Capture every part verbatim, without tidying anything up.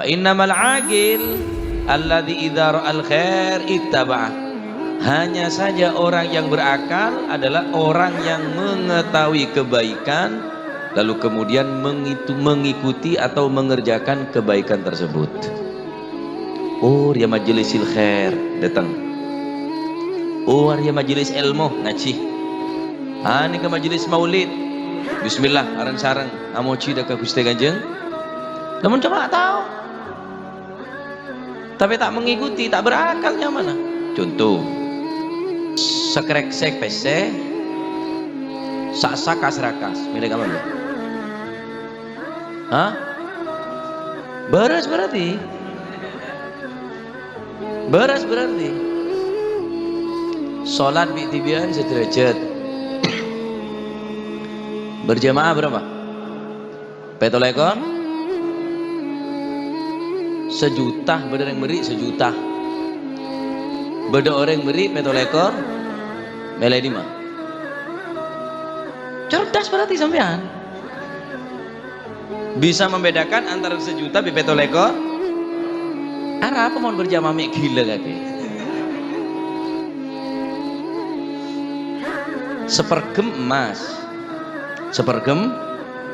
Innamal aqil alladzi idza ra'al khair ittaba'ah. Hanya saja orang yang berakal adalah orang yang mengetahui kebaikan, lalu kemudian mengitu-, mengikuti atau mengerjakan kebaikan tersebut. Oh, dia majelis khair, datang. Oh, dia majelis ilmu, ngaji. Ah, ini ke majelis maulid. Bismillah, areng-sareng, amoji dha ka Guste Kanjeng. Namun cuma tahu. Tapè ta' mengikuti, ta' berakal nyamana. Conto, sakreksek pèssè, sa'sakas rakas, mèlè kamma, Mbak? Hah? Bârâs berarti. Bârâs berarti. Salat bi' dhibi'ân sadhârâjât. Berjamaah berapa? Pètto lèkor? Sajuta, bâdâ orèng berri' sajuta. Bâdâ orèng berri' pètto lèkor, mèlè dimma? Cerdas berarti sampèyan. Bisa membedakan antara sajuta bi' pètto lèkor. Arapa mon berjamaah mè' ghilâ kakè? Saperghem emmas. Saperghem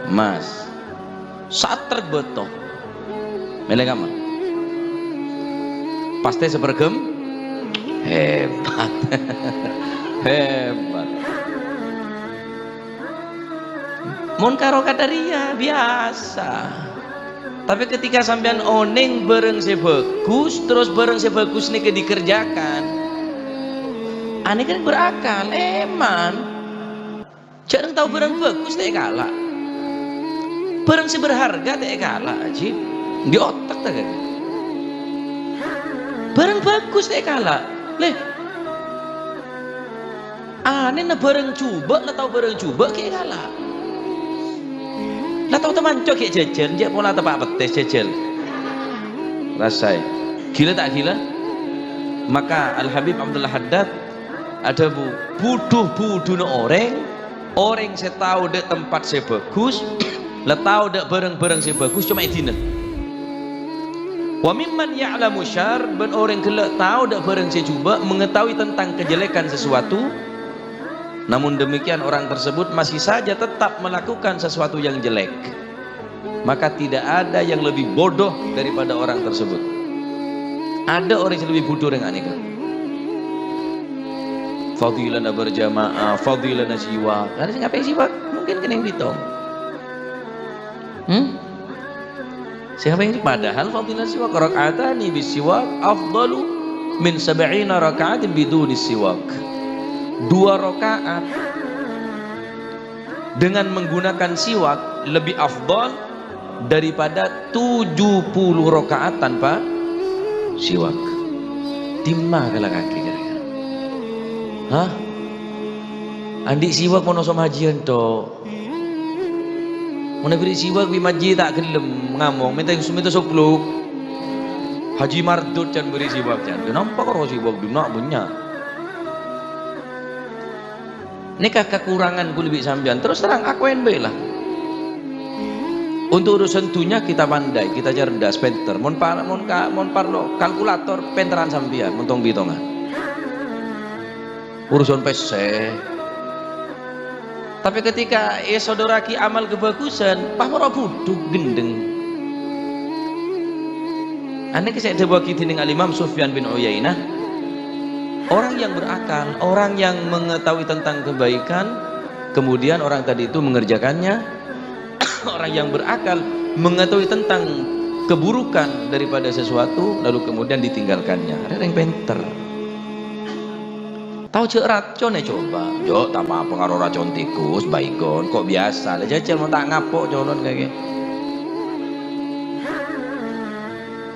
emmas. Satrèk bâto. Mèlè kamma? Pastè saperghem? Hebat. Hebat. Mon karo kadhâriyâ, biyasa. Tapè ketika sampèyan onèng bârâng sè bhâghus, terros bârâng sè bhâghus nèka dikerjakan, anèka berakal, èman. Jhâ' rèng tao bârâng bhâghus ta' èkala'. Bârâng sè berharga ta' èkala', ajib. Di otak ta' kan? Bârâng bhâghus ta' èkala'. Lè. Anèna bârâng jhubâ', la tao bârâng jhubâ' ghi' èkala'. La tao tamanco ghi' jhâjhân, jhâ' pola teppa' pettès jhâjhân. Rasaè. Ghilâ ta' ghilâ? Maka Al-Habib Abdullah Haddad adhâbu, "Bhudhu-bhudhuna orèng, orèng sè tao dâ' tempat sè bhâghus, la tao dâ' bârâng-bârâng sè bhâghus, coma èdina." "Wa mimman ya'lamu syarr," bân orèng ghellâ' tao dâ' bârâng sè jhubâ', mengetahui tentang kejelekan sesuatu, namun demikian orang tersebut masih saja tetap melakukan sesuatu yang jelek. Maka tidak ada yang lebih bodoh daripada orang tersebut. Adâ' orèng sè lebbi bhudhu rèng anèka. Fadilana berjamaah, fadilana siwak. Ada sing ngapain siwak? Mungkin kènèng bitong. Hmm? Sing ngapain? Padahal fadilana siwak, raka'atani bis siwak afdalu min sab'ina raka'atin biduni siwak. Dua rakaat dengan menggunakan siwak lebih afdal daripada tujuh puluh rakaat tanpa siwak. Dimma kala kakè kira-kira? Hah? Andi' siwak mon osom hajiyân, tok. Mon èberri' siwak bi' majji ta' ghellem ngamong, mènta, mènta sobluk. Haji Mardut can berri' siwak, can. Kenapa karo siwak dina' bânnya'? Nèka kakurangan kulâ bi' sampèyan. Terus terang, akoèn bhâi la. Untuk urusan dunya kita pandai, kita cerdas, pènter. Mon pa-, mon ka-, mon parlo kalkulator, pènterran sampèyan, mon tong-bitongan. Urusan pèssè. Tapè ketika èsodorraghi amal kabhâghusân, pas moro bhudhu, ghendheng. Anèka sè èdhâbuwaghi dènèng Al-Imam Sufyan bin Uyainah, orang yang berakal, orang yang mengetahui tentang kebaikan, kemudian orang tadi itu mengerjakannya, orang yang berakal mengetahui tentang keburukan daripada sesuatu, lalu kemudian ditinggalkannya. Arèya orèng pènter. Tao jhâ' racon, ècoba. Jhâ' ta' pa-apa karo racon tikus, baygon, kok biyasa. La jhâjhân mon ta' ngapo' colon kakè.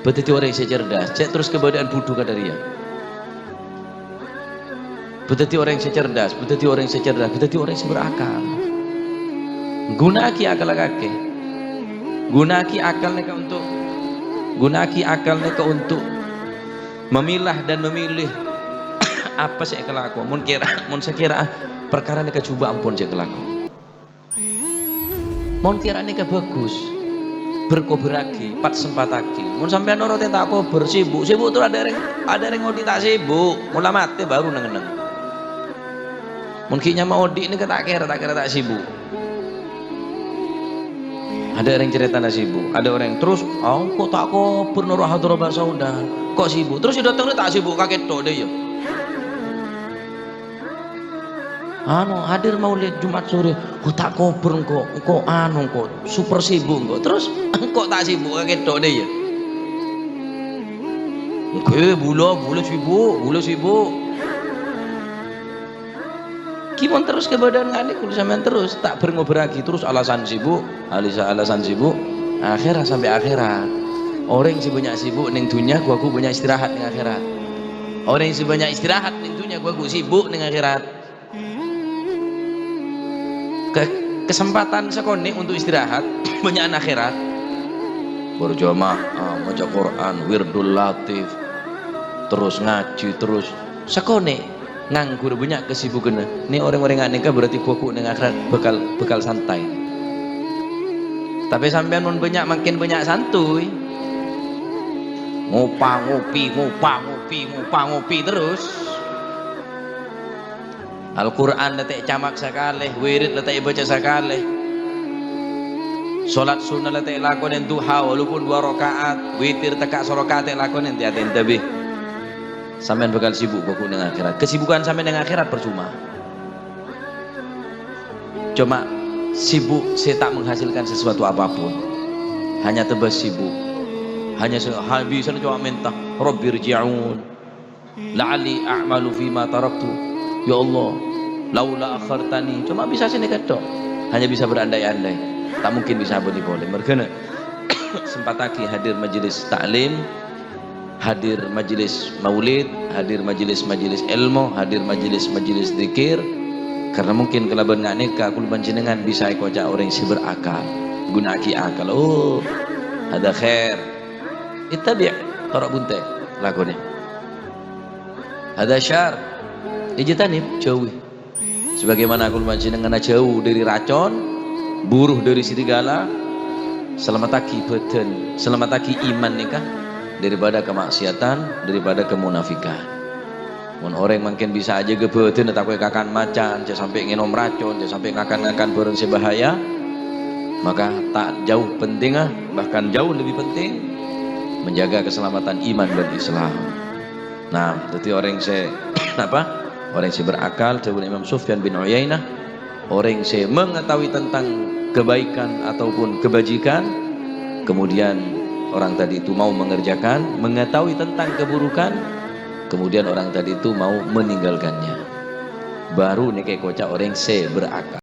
Bâdâddhi orèng sè cerdas, cè' terros kabâdâ'ân bhudhu kadhâriyâ. Bâdâddhi orèng sè cerdas, bâdâddhi orèng sè cerdas, bâdâddhi orèng sè berakal. Ghuna'aghi akal kakè. Ghuna'aghi akal nèka untuk, ghuna'aghi akal nèka untuk memilah dan memilih apa sè èkalako. Mon kèra, mon sakèra parkara nèka jhubâ' ampon sè èkalako. Mon kèra nèka bhâghus, Berkoberraghi, pat-sempataghi. Mon sampèyan norote ta' kobâr, sibuk. Sibuk terus adâ' rèng, adâ' rèng odi' ta' sibuk. Mon la matè baru neng-enneng. Mon ghi' nyama odi' nèka ta' kèra, ta' kèra ta' sibuk. Adâ' rèng caretana sibuk. Adâ' orèng terus, "Ah, engko' ta' kobâr noro' hadara bhâsa Unda. Engko' sibuk." Terus sè dâteng ta' sibuk, kakè tok dâ' iyâ. Anu, hadir maulid Jumat sore, "Oh, ta' kobâr engko', engko' anu engko', super sibuk engko'." Terus engko' ta' sibuk ka kèto' dâ' iyâ. Engko' bulâ, bulâ sibuk, bulâ sibuk. Ghi' mon terros kabâdâ'ân nganè' kulâ sampèyan terros, ta' bhâr-ngobhârraghi terros alasan sibuk. Alisa-, alasan sibuk, akhèrat sampè' akhèrat. Orèng sè bânnya' sibuk neng dhunnya, ghu-, ghu bânnya' istirahat neng akhèrat. Orèng sè bânnya' istirahat neng dhunnya, ghu-, ghu sibuk neng akhèrat. Ke-, kesempatan sakonè' untuk istirahat, bânnya'an akhèrat. Berjamaah, maca Quran, wirdul latif, terros ngajhi, terros sakonè'. Nganggur bânnya' kesibukanna. Nè orèng-orèng ganèka berarti ghu-, ghu neng akhèrat bhâkal, bhâkal santai. Tapè sampèyan mon bânnya', mangkèn bânnya' santuy. Ngopa-ngopi, ngopa-ngopi, ngopa-ngopi terros. Al-Qur'an la ta' ècamak sakalè, wirid la ta' èbâca sakalè. Salat sunnah la ta' èlakonè duha, walaupun dua rakaat, witir tekka' saraka'at ta' èlakonè, enti-ati, entabi. Sampèyan bhâkal sibuk ghu-, ghu neng akhèrat. Kesibukan sampèyan neng akhèrat percuma. Cuma sibuk sè ta' menghasilkan sesuatu apapun. Hanya tebas sibuk. Hanya se-, ha-, bisana cuma mènta, "Rabbirji'un, la'alli a'malu fima taraktu." "Ya Allah, laula akhartani." Cuma bisa sè nèka tok. Hanya bisa berandai-andai. Ta' mungkin bisa abâli polè. Mergana sempataghi hadir majelis ta'lim, hadir majelis maulid, hadir majelis-majelis èlmo, hadir majelis-majelis dzikir. Karena mungkin kalabân nga' nèka kulâ panjhennengngan bisa èkoca' orèng sè berakal. Ghuna'aghi akal. Oh, hadza khair. Ittabi', toro' bunte', lakonè. Hadza syarr. Ijtanib, jauhi. Sebagaimana kulâ panjhennengnganna jauh dari racun, buruh dari serigala, salamettaghi bhâdhân, salamettaghi iman nèka daripada kamaksiatan, daripada kemunafikan. Mon orèng mangkèn bisa ajâgâ bhâdhânna tako' èkakan macan, jhâ' sampè' ngènom racun, jhâ' sampè' ngakan-ngakan bhârâng sè bahaya, maka tak jauh pentingnya, bahkan jauh lebih penting menjaga keselamatan iman dan Islam. Nah, dhâddhi orèng sè, napa? Orèng sè berakal, dhâbuna Imam Sufyan bin Uyainah, orèng sè mengetahui tentang kebaikan ataupun kebajikan, kemudian orang tadi itu mau mengerjakan, mengetahui tentang keburukan, kemudian orang tadi itu mau meninggalkannya. Baru nèka èkoca' orèng sè berakal.